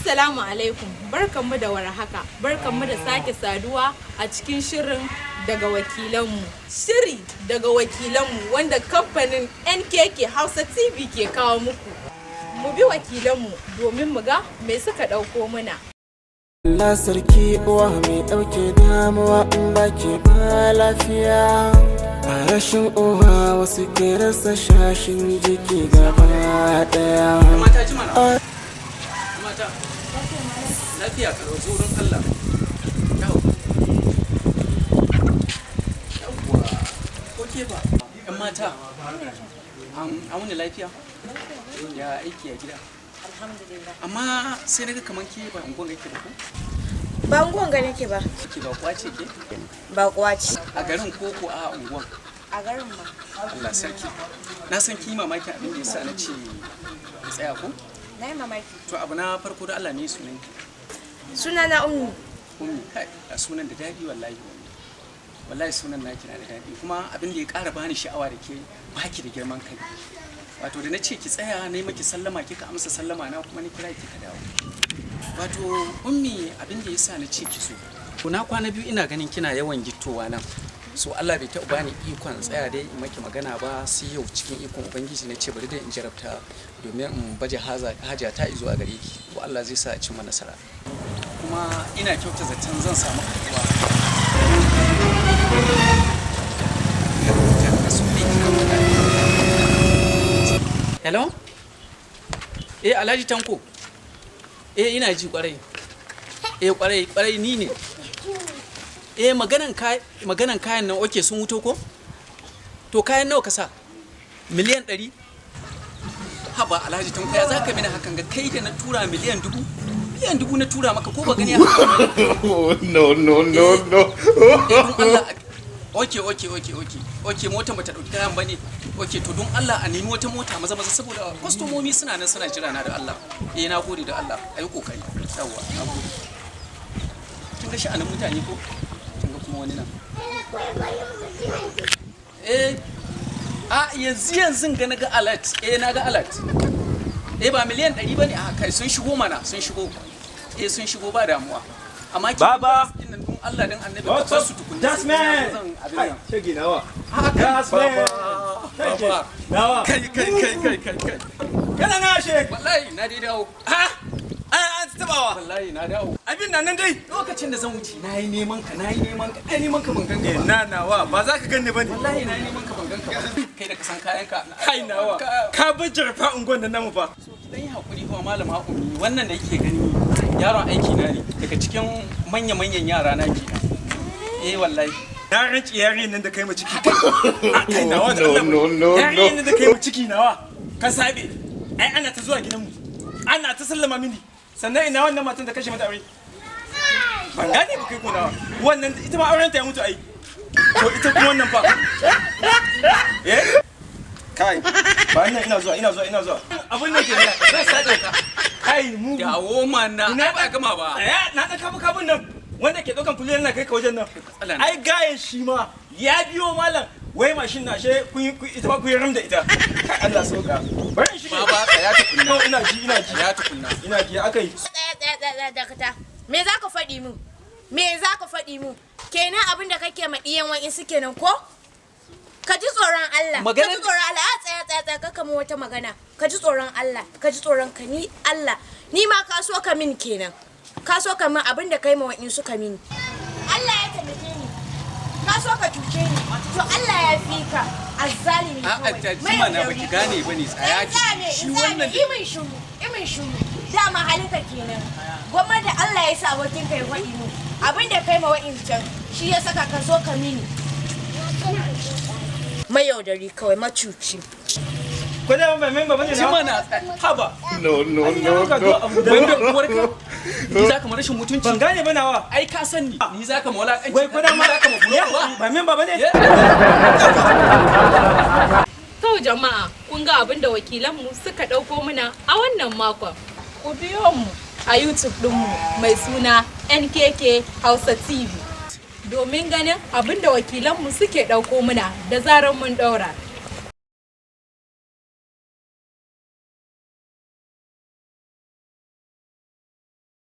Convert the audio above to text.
Assalamu alaikum, barkanmu da warhaka, barkanmu da sake saduwa a cikin shirin daga wakilanmu. Shiri daga wakilanmu wanda kamfanin NKK Hausa TV ke kawo muku. Mu bi wakilanmu domin mu ga me suka ɗauko muna. Allah sarki, uwa mai ɗauke damuwa, in baki ba lafiya. A rashin uwa wasu ke rasa shashin jiki gaba ɗaya. Mata, ji mana. Mata, lafiya kalau, zurin Allah. Yawwa, yawwa, ko ke ba yan mata? An wuni lafiya? Ya aiki, ya gida? Alhamdulillah. Amma sai naga kaman ke ba unguwan kake ba ko? Ba unguwan ga nake ba. Ke ba kwace ke? Ba kwaci. A garin koko a unguwan? A garin ma. Allah sarki, na san ki mamakin abin da yasa na ce ki tsaya ko? Na yi mamaki. To, abu na farko, da Allah ne, sunan ki? Suna na Ummi. Ummi, kai, a sunan da daɗi wallahi. Ummi, wallahi sunan naki na da daɗi. Kuma abin da ya ƙara bani sha'awa da ke, baki da girman kai. Wato da na ce ki tsaya, na yi maki sallama, kika amsa sallama na, kuma ni kira ki ka dawo. Wato Ummi, abin da ya sa na ce ki so, to na kwana biyu ina ganin kina yawan gittowa nan, so Allah bai taɓa bani ikon tsaya dai in maki magana ba sai yau. Cikin ikon Ubangiji na ce bari dai in jarabta domin in baje haja ta izuwa gare ki, ko Allah zai sa a cimma nasara. Kuma ina kyauta zaton zan samu karbuwa. Hello, eh, Alhaji Tanko, eh, ina ji kwarai, eh, kwarai kwarai, ni ne. Eh, maganan kayan nan, okay, sun wuto ko? To, kayan nawa ka sa? 100 miliyan? Haba Alhaji Tanko, ya zaka mini hakan ga? Kai da na tura 1000 miliyan, 1000 miliyan na tura maka, ko ba gani haka? No, no, no, no. Eh, don Allah. Okay, motar bata dauki kayan bane. Okay, to don Allah a nemi wata mota maza maza, saboda kwastomomi suna nan suna jira na, da Allah. Eh, na gode, da Allah ayi kokari. Yawwa, na gode. Kin ga sha'anin mutane ko? Kin ga kuma wani nan. Eh, a yanzu yanzu ga na ga alert. Eh, na ga alert. Eh, ba 100 miliyan bane. A kai, sun shigo mana, sun shigo. Eh, sun shigo, ba damuwa. Amma ki Baba! Nan don Allah dan Annabi ka bar su tukunna. Das man! Zan abin nan. Shege nawa. Haka. Das man! Baba. Nawa. Kai kai kai kai kai kai. Kana na shege. Wallahi na dai dawo. Ha? An tabawa. Wallahi na dawo. Abin nan dai. Lokacin da zan wuce na yi neman ka, na yi neman ka, na yi neman ka, ban ganka ba. Na nawa ba za ka ganni bane. Wallahi na yi neman ka, ban ganka ba. Kai da ka san kayan ka. Kai nawa. Ka bar jarfa unguwan nan namu fa. So ki dan yi hakuri fa, Malama Ummi, wannan da yake gani yaron aiki na ne, daga cikin manya-manyan yara na kenan. Eh, wallahi. Na rance yarinyar nan da kai mu ciki. A kai nawa da No, Allah. no, no, no. Yarinyar nan da kai mu ciki nawa. Ka sabe. Ai ana ta zuwa gidanmu. Ana ta sallama mini. Sannan ina wannan matan da kashe mata aure. Ban gane ba kai ko nawa. Wannan ita ma auren ta ya mutu ai. To, ita kuma wannan fa. Eh? Kai, ba ina ina zuwa, ina zuwa, ina zuwa. Abun nan ke nan, zan sace ka. Kai mugu. Dawo mana. Ina Ai ba gama ba. Tsaya, na ɗan kabu kabun nan. Wanda ke ɗaukan kuliyan na kai ka wajen nan. Matsala ne. Ai gayan shi ma ya biyo malam. Wai mashin na she kun yi ita ma kun yi ram da ita. Kai, Allah sauka. Bari in shige. Baba, tsaya tukunna. No, ina ji, ina ji. Ya tukunna. Ina ji, aka yi. Tsaya, tsaya, tsaya, tsaya, dakata. Me za ka faɗi min? Me za ka faɗi min? Kenan abin da kake ma ɗiyan wa'insu kenan ko? Ka ji tsoron Allah. Ka ji tsoron Allah. A tsaya, tsaya, tsaya, ka kama wata magana. Ka ji tsoron Allah. Ka ji tsoron ka ni Allah. Ni ma ka so ka min kenan. Ka so ka min abin da kai ma wa'insu ka mini. Allah ya taimake ni. Ka so ka cuce ni. To, Allah ya fi ka. Azzalimi A'a, kawai. ta ji mana, baki gane bane, tsaya ki. Shi wannan Imin shiru, imin shiru. Dama halinka kenan. Gwamma da Allah ya sa abokin ka ya faɗi mu. Abin da kai ma wa'incan shi ya saka ka so ka mini. Mayaudari kawai, macuci. Ko da ba memba bane Ji na. mana, haba. No, no, no, Ka no. zo abu da Banda uwarka. Ni zaka ma rashin mutunci. Ban gane ba nawa. Ai ka san ni. Ni zaka ma wulakanci. Wai ko da ma Ni zaka ma bulowa. ba memba bane? To jama'a, kun ga abin da wakilanmu suka ɗauko muna a wannan makon. Ku biyo mu a YouTube ɗinmu mai suna NKK Hausa TV domin ganin abin da wakilanmu suke ɗauko muna da zarar mun ɗaura.